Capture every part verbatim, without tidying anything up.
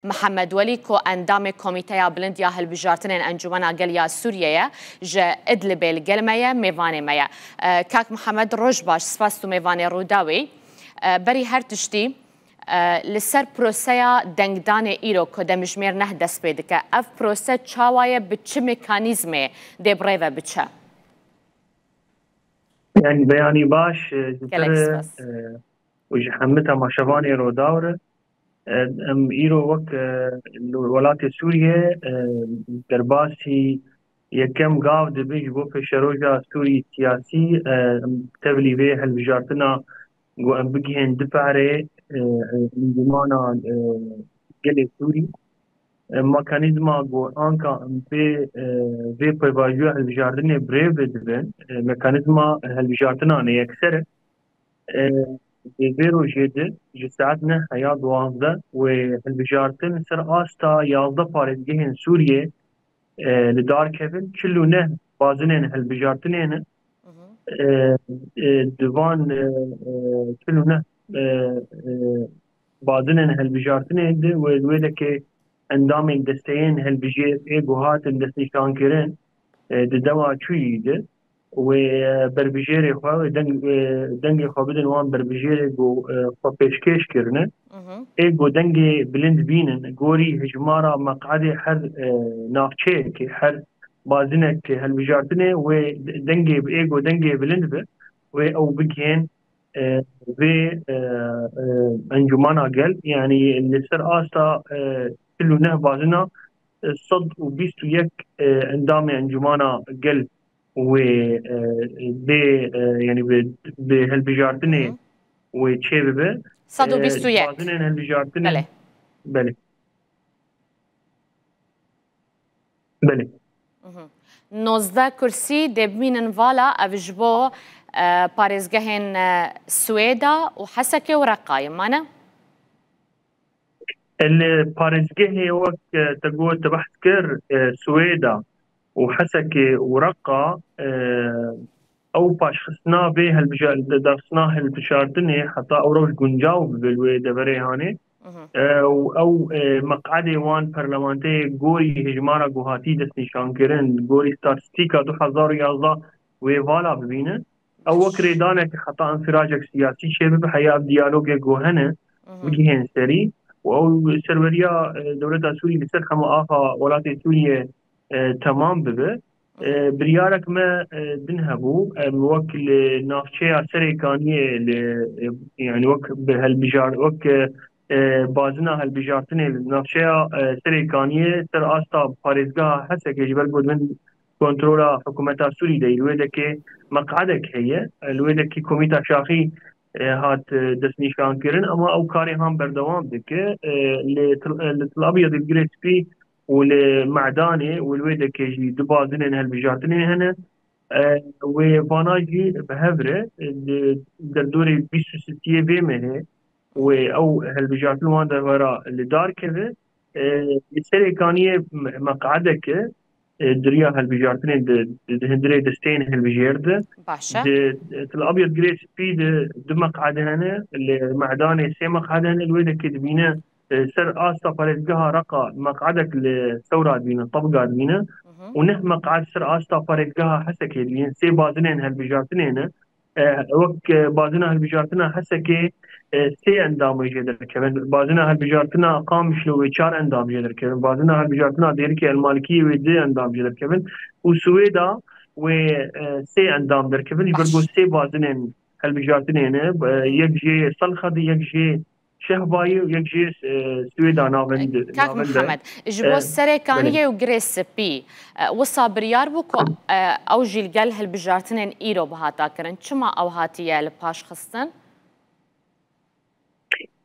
Mihemed Welî ku endamê Komîteya Bilind ya Hilbijartinên Encûmena Gel ya Sûriyê ye, ji Idlibê li gel me ye, mêvanê me ye. E, Kak Mihemed, roj baş, spas tu mêvanê Rûdawê. E, berî her tiştî, e, li ser proseya dengdanê îro ku demjimêr neh dest pê dike, ev prose çawa ye, bi çi mekanîzmê dê bi rê ve biçe? Yani beyanî baş, e, ji te re, e, û ji hemî temaşevanê Rûdaw re. E, em îro wek, e, li welatê Sûriyê, e, derbasî yekem gav dibe ji bo pêşeroja Sûrî siyasî, e, em tevlî vê hilbijartina ku em bigihên du perê, e, e, encûmana, e, gelê Sûrî. E, mekanîzma ku anka em vê, e, vê pêvajoya hilbijartinê bi rê ve dibin, e, mekanîzma hilbijartina ne yekser e. E, di vê rojê de ji saet neh heya duwazdeh wê hilbijartin ser asta yazdeh parêzgehên Sûriyê, e, li dar kevin. Çil û neh bazinên hilbijartinê ne. E, e, di van, e, e, çil û neh, e, e, bazinên hilbijartinê de wê, wê de ke endamên desteyên hilbijêr ê ku hatin destnîşankirin, e, di dema çûyî de wê, e, berbijêrê xwe, wê deng, e, dengê xwe bidin wan berbijêrê ku, e, xwe pêşkêş kirine. Ê ku dengê bilind bînin, gorî hijmara meqedê her, e, navçeyekê, her bazinek hilbijartinê wê dengê, ê ku dengê bilind be, wê ew bigihên, e, vê, e, e, encûmana gel, yanî li ser asta, e, çil û neh bazina, e, sed û bîst û yek, e, endamê encûmana gel wê, e, bê, e, yanî bi, bi hilbijartinê wê çê bibe. Sed û bîst û yek. E, bazinên hilbijartinê. Belê. Belê. Belê. Nozdeh kursî dê bimînin vala, ev ji bo, e, parêzgehên, e, Swêda û Hesekê û Reqayê mane? Li parêzgehê wek, e, te got, te behs kir, e, Swêda û Hesekê û Reqa, e, ew paşxistina vê hilbija-, de-, daxistina hilbijartinê heta ew roj guncaw bibe li wê deverê hanê. E, û ew, e, meqedê wan perlemanteyê gorî hijmara ku hatî destnîşankirin, gorî statistîka du hezar û yazdeh wê vala bibîne. Ew wek rêdanek heta înfiracek siyasî çêbibe, heya ev diyalogê ku hene bigihên serî û ew serweriya, e, dewleta Sûrî li ser hema axa welatê Sûriyê, e, temam bibe. E, biryarek me, e, din hebû, em wek li navçeya Serêkaniyê li, e, yani wek bi helbijar-, wek, e, e, bazina helbijartinê li navçeya, e, Serêkaniyê ser asta parêzgeha Hesekê ji ber ku di bin kontrola hikûmeta Sûrî de yî, li wê dekê meqedek heye, e, li wê dekî komîta şaxî, e, hat, e, destnîşankirin, ama ew karê han berdewam dike. E, li Til-, e, li Til Abyad, li Girê Spî û li Me'danê û li wê dekê jî du bazinên hilbijartinê hene. E, wê vana jî bi hev re, e, di derdorê bîst û sisiyê vê mehê wê ew hilbijartin wan dervera li dar keve. E, li Serêkaniyê me-, meqedeke, e, di riya hilbijartinê di, di, di hundirê desteyên hilbijêr de. Baş e. Di, e, Til Abyad Girê Spî de du meqede hene, li Me'danê sê meqede hene, li wê dekê dibîne, e, ser asta parêzgeha Reqa meqedek li sewra dibîne, tebga dibîne û neh meqed ser asta parêzgeha Hesekê dibîne, sê bazinên hilbijartinê ne. E, wek, e, bazina hilbijartina Hesekê, e, sê endam wê jê derkevin. Bazina hilbijartina Qamişlo wê çar endam jê derkevin. Bazina hilbijartina Dêrikê El Malikiyê wê di endam jê derkevin. Û Swêda wê, e, sê endam derkevin. Ji ber ku sê bazinên hilbijartinê ne, e, yek jê Selxedê, yek jê Şehbayê û yek jê, e, Swêda navend-, Kak navend e. Mihemed, ji bo, e, Serêkaniyê, belê, û Girê Spî, e, wisa biryar bû ku, e, ew jî li gel hilbijartinên îro bihata kirin. Çima ew hatiye li paş xistin?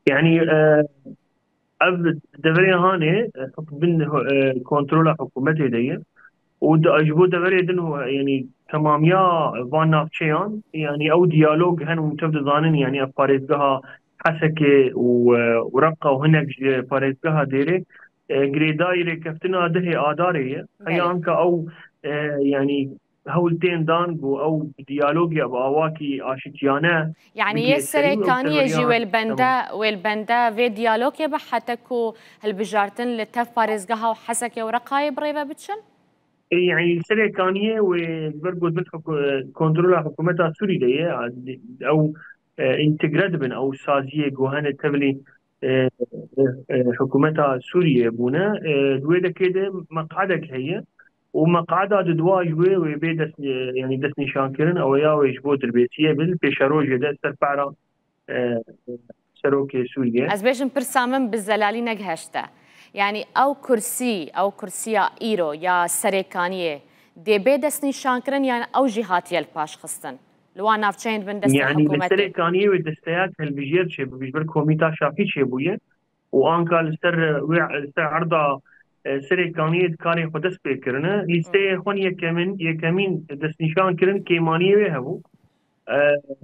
Yani, e, ev deverê hanê, e, bin, e, kontrola hikûmetê de ye. Û di, ji bo deverê din, yanî temamiya van navçeyan, yanî ew diyalog hen û tev dizanin, yanî ev parêzgeha Hesekê û, e, û Reqa û hinek ji parêzgeha Dêrê, e, girêdayî rêkeftina dehê Adarê ye. Heya, belê, anka ew, e, yanî hewl tên dan ku ew bi diyalogê bi awakî aşitiyane. Yani yê Serêkaniyê jî wê li bende wê li bende vê diyalogê be heta ku hilbijartin li tev parêzgeha û Hesekê û Reqayê bi rê ve biçin? Ê, yani li Serêkaniyê wê li ber gotin kontrola hikûmeta Sûrî de ye. Ew entegre dibin ew saziyê ku hene tevlî hikûmeta Sûriyê bûne. Di wê dekê de meqadek heye û meqada di dua ji wê wê bê dest, yani destnîşankirin ew ya wê ji bo dirbêtiyê bin pêşerojê de ser pera serokê Sûriyê. Ez bêjim pirsa min bi zelalî negihişte. Yani ew kursî, ew kursiya îro ya Serêkaniyê dê bê destnîşankirin yan ew jî hatiye li paş xistin? Li wan navçeyên bin destê Yani li Serêkaniyê wê desteyak hilbijêr çêbû, ji ber komîta Şafî çêbûye û anka li ser wê li ser erda Serêkaniyê di karê xwe dest pê kirine. Lîsteyê xwe yekemin, yekemîn destnîşan kirin kêmaniyê wê hebû.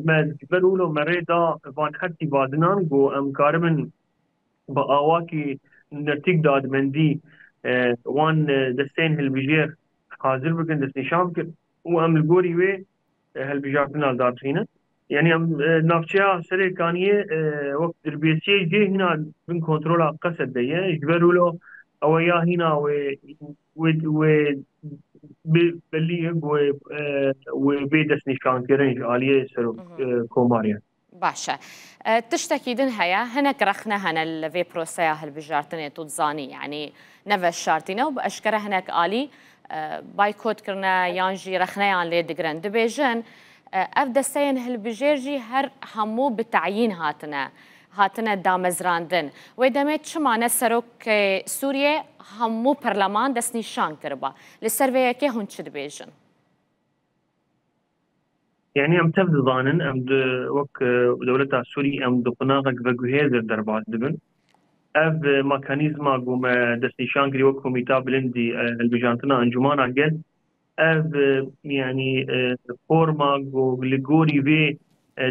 Me ji ber wilo me rê da van hertî vazinan ku em karibin bi awakî nirtîk dadmendî wan desteyên hilbijêr hazir bikin, destnîşan bikin û em li gorî wê hilbijartina li dar dixînin. Yani em navçeya Serêkaniyê wek dirbêsiyê jê hîna bin kontrola Qesed de ye. Ji ber wilo ew ya hîna wê wê wê bi belî ye ku wê wê bê destnîşankirin ji aliyê serok komariyan. Baş e. Tiştekî din heye, hinek rexne hene li vê proseya hilbijartinê tu dizanî, yanî ne veşartî ne û bi eşkere hinek alî baykot kirine yan jî rexneyan lê digirin. Dibêjin, ev desteyên hilbijêr jî her hemû bi teyîn hatine, hatine damezrandin. Wê demê çima ne serokê Sûriyê hemû perleman destnîşan kiriba? Li ser vê yekê hûn çi dibêjin? Yani em tev dizanin, em di wek dewleta Sûrî em di qonaxek veguhêr de derbas dibin. Ev mekanîzma ku me destnîşan kirî wek Komîta Bilindî Hilbijartina Encûmana Gel, ev yani forma ku li gorî vê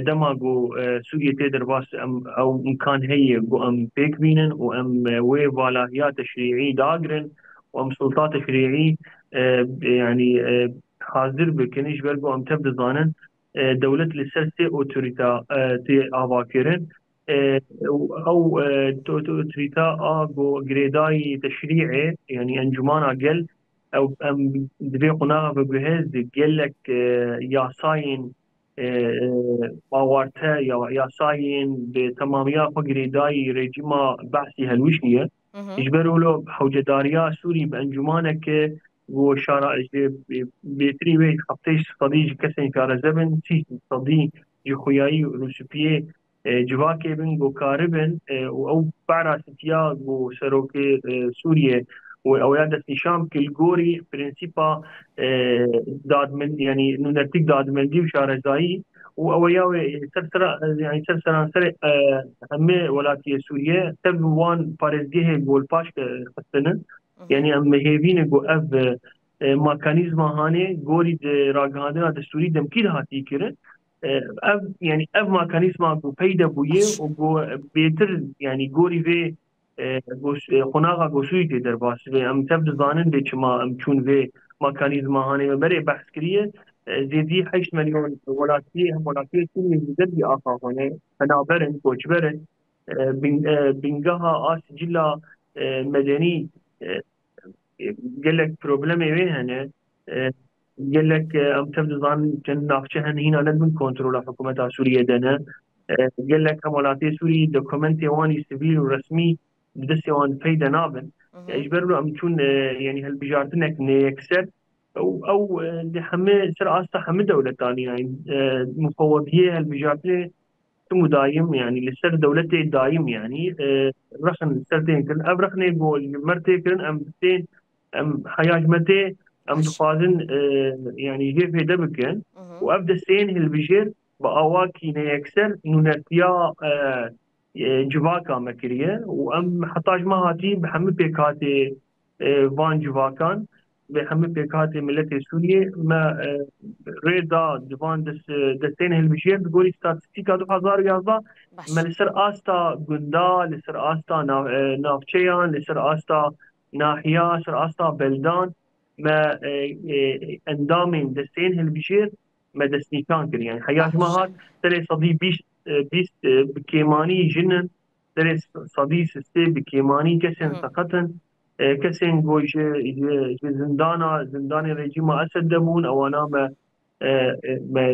dema ku Sûriyê tê derbas em ew imkan heye ku em pêk bînin û em wê valahiya teşrîî dagirin û em sulta teşrîî yani hazir bikin, ji ber ku em tev dizanin dewlet li ser sê otorîta tê avakirin. Ew otorîta a ku girêdayî teşrîê, yanî Encûmana Gel, ew em di vê qonaxa veguhêr de gelek yasayên awarte ya yasayên bi temamiya xwe girêdayî rejîma Be'sî helwiştiye. Ji ber wilo hewcedariya Sûrî bi encûmaneke ku şara ji bêtirî wê heftê sedî ji kesên şareze bin, sî sedî ji xuyayî rûspiyê civakê bin ku karibin û ew pera sitiya ku serokê Sûriyê û ew ya destnîşan bike li gorî prensîpa dadmend, yanî nûnertîk dadmendî û şarezayî û ew ya wê ser sera, yanî ser seranserê hemê welatiyê Sûriye tev wan parêzgehê ku li paş xistinin. Yanî em hêvî ne ku ev mekanîzma hanê gorî di ragihandina destûrî demkî de hatî kirin. Ev, yanî ev mekanîzma ku peyde bûye û ku bêtir, yanî gorî vê qonaxa ku Sûrî tê derbas be. Em tev dizanin dê çima em çûn vê mekanîzma hanê me berê behs kiriye. Zêdî heşt milyon welatiyê, hem welatiyê Sûriyê ji dervî axa xwe ne, penaber in, koçber in. Bingeha a sicila medenî gelek problemê wê hene. Gelek em tev dizanin çend navçe hene hîna ne bin kontrola hikûmeta Sûriyê de ne. Gelek hem welatê Sûrî dokumentê wan î sivîl û resmî bi destê wan peyde nabin. Ji ber wilo em çûn, yanî hilbijartinek neyekser û ew li hemî ser asta hemî dewletan, yanî muqewediyê hilbijartinê tim û dayim, yanî li ser dewletê dayim, yanî rexin li ser tên kirin. Ev rexnê ku li me tê kirin, em tên, em heya ji me tê, em dixwazin, yanî jê fêde bikin û ev desteyên hilbijêr bi awakî neyekser nûnertiya civaka me kiriye û em heta ji me hatî bi hemî pêkhatê van civakan, bi hemî pêkhatê miletê Sûriyê me rê da di van destên hilbijêr. Bi gorî statîstîka du hezar û yazdeh me li ser asta gunda, li ser asta navçeyan, li ser asta nahiya, ser asta beldan me e, e, endamên desteyên hilbijêr me destnîşan kir. Yani heya ji me hat serê sedî bîst, e, bîst, e, bi kêmanî jin in, serê sedî sê bi kêmanî kesên seqet in. E, kesên ku ji, ji, ji zindana, zindanê rejîma Esed de bûn, ewana me, e, e, me,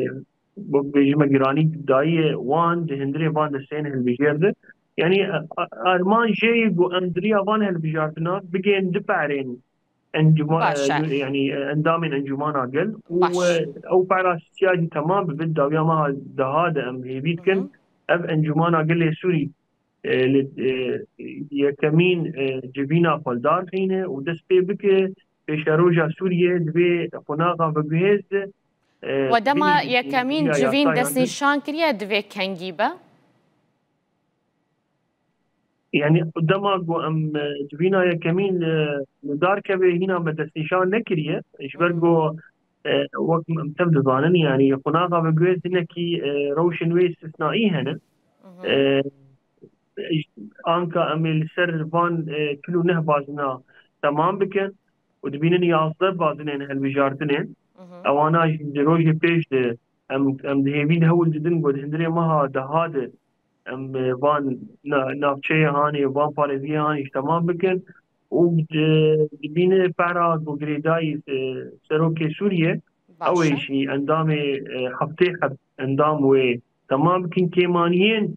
wek bêjî me giranî dayiye wan di hundirê van desteyên hilbijêr de. Yani, e, a-, armanc jê ye ku em di riya van hilbijartina bigên du perên encuma-, Baş e. e, yani, e, endamên Encumana Gel û, Baş. e, ew pera sisiya jî temam bibe, dawiya meha deha de em hêvî dikin. Hı hı. Ev Encumana Gelê Sûrî, e, li, e, yekemîn, e, civîna xwe li dar xîne û dest pê bike, pêşeroja Sûriyê di vê qonaxa veguhêz de, e, We dema binî yekemîn civîn destnîşan kiriye, divê kengî be? Yani dema ku em, e, civîna yekemîn, e, li dar keve, hîna me destnîşan nekiriye. Ji ber ku, e, wek em tev dizanin, yani qonaxa veguhêz hinekî, e, rewşên wê îstisnaî hene. E, anka em ê li ser van, e, çil û neh bazina temam bikin û dibînin yazdeh bazinên hilbijartinê. Ewana jî di rojê pêş de em, em di hêvî de hewl didin ku di hundirê meha deha de em, e, van na-, navçeyê hanê, van parêziyê hanê jî temam bikin û di-, dibîne pera ku girêdayî, e, serokê Sûriyê, Baş ew ê e. jî endamê, e, heftê heb endam wê temam bikin. Kêmaniyên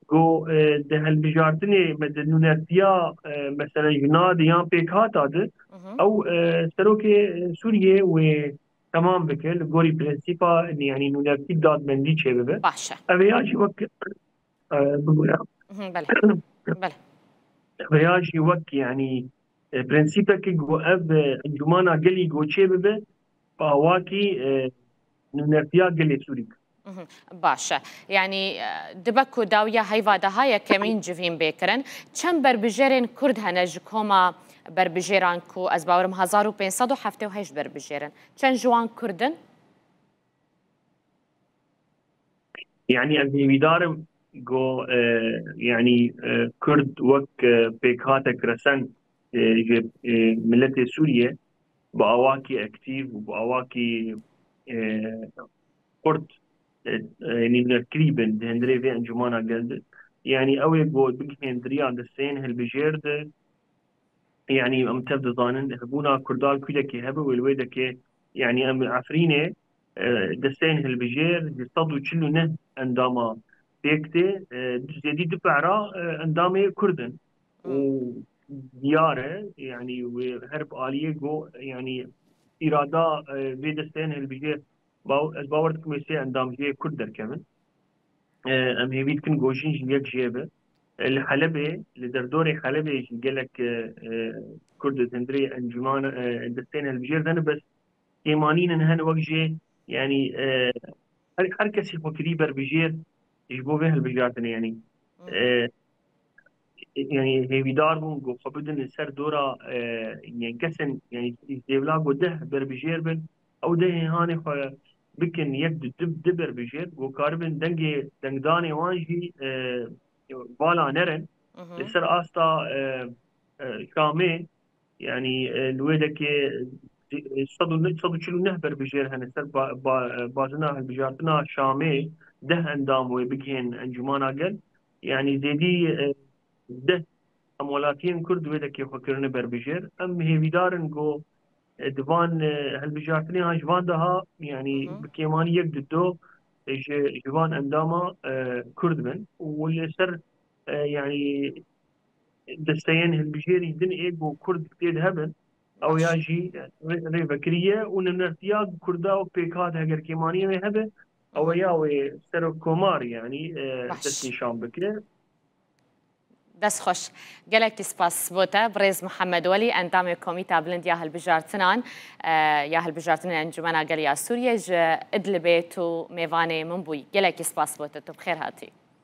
ku, e, di hilbijartinê me di nûnertiya, e, meselen ji NA de yan pêkhata de, Hı hı. ew, e, serokê, e, Sûriyê wê temam bike li gorî prensîpa, yani nûnertî dadmendî çêbibe. Baş e. Ev ya jî wek, e, bibûya. Hı hı, belê. Belê. Ev ya jî wek, yani, e, prensîpekî ku ev, e, Encûmana Gelî ku çêbibe, bi awakî, e, nûnertiya gelê Sûrî. Mhm, baş e. Yanî, e, dibe ku dawiya heyva daha yekemîn civîn bê kirin. Çend berbijêrên Kurd hene ji koma berbijêran ku ez bawerim hezar û pênc sed û heftê û heşt berbijêr in? Çend ji wan Kurd in? Yanî ez hêvîdar im ku, e, yanî, e, Kurd wek, e, pêkhatek resen, e, ji, e, miletê Sûriyê bi awakî aktîf û bi awakî, e, xurt, e, e, nûnerkirî bin di hundirê vê encûmana gel de. Yanî ew ê ku bigihên di riya desteyên hilbijêr de, yanî em tev dizanin, hebûna Kurda li Kwîlekê hebe wê li wê dekê, yanî em li Efrînê, e, desteyên hilbijêr ji sed û çil û neh endama pêk tê, e, zêdî du pera, e, endamê Kurd in. Û Hmm. diyar e, yanî wê her bi aliyê go, yanî îrada, e, vê desteyên hilbijêr, baw-, ez bawer dikim wê sê endam jê Kurd derkevin. E, em hêvî dikin go jin jî yek jê be. E, li Helebê, li derdorê Helebê jî gelek, e, e, Kurd di hundirê encûman, e, desteyên hilbijêr de ne, bes kêmanîn in hene wek jê, yanî, e, her, her kesî xwe kirî berbijêr ji bo vê hilbijartinê, yanî, Hmm. e, yanî hêvîdar bûn ku xwe bidin li ser dora, e, yên kesên, yanî zêvla ku deh berbijêr bin, ew dehê hanê xwe bikin yek di du, du berbijêr, ku karibin dengê dengdanê wan jî, e, vala nerin. Mhm. Li ser asta, e, e, Şamê, yanî, e, li wê dekê, e, sed û neh, sed û çil û neh berbijêr hene ser ba-, ba-, e, bazina hilbijartina Şamê, deh endam wê bigihên encûmana gel. Yanî zêdî, e, deh hemwelatiyên Kurd wê dekê xwe kirine berbijêr. Em hêvîdar in ku, e, di van, e, hilbijartinê an ji van daha, yanî Hı hı. bi kêmanî yek di do, e, ji, ji van endama, e, Kurd bin. Û li ser, e, yanî desteyên hilbijêrî din ê ku Kurd pê dihebin, ew ya Baş. jî rê-, rêvekirî ye û nûnertiya Kurda û pêkhat heger kêmaniyê wê hebe, ew Hı hı. ya wê serokkomar, yanî, e, Baş. destnîşan bike. Dest xweş. Gelekî spas bo te, birêz Mihemed Welî, endamê Komîta Bilind ya Hilbijartinan, e, ya Hilbijartinên Encûmena Gel ya Sûriyê ji Idlibê tu mêvanê min bûyî. Gelekî spas bo te, tu bi xêr hatî.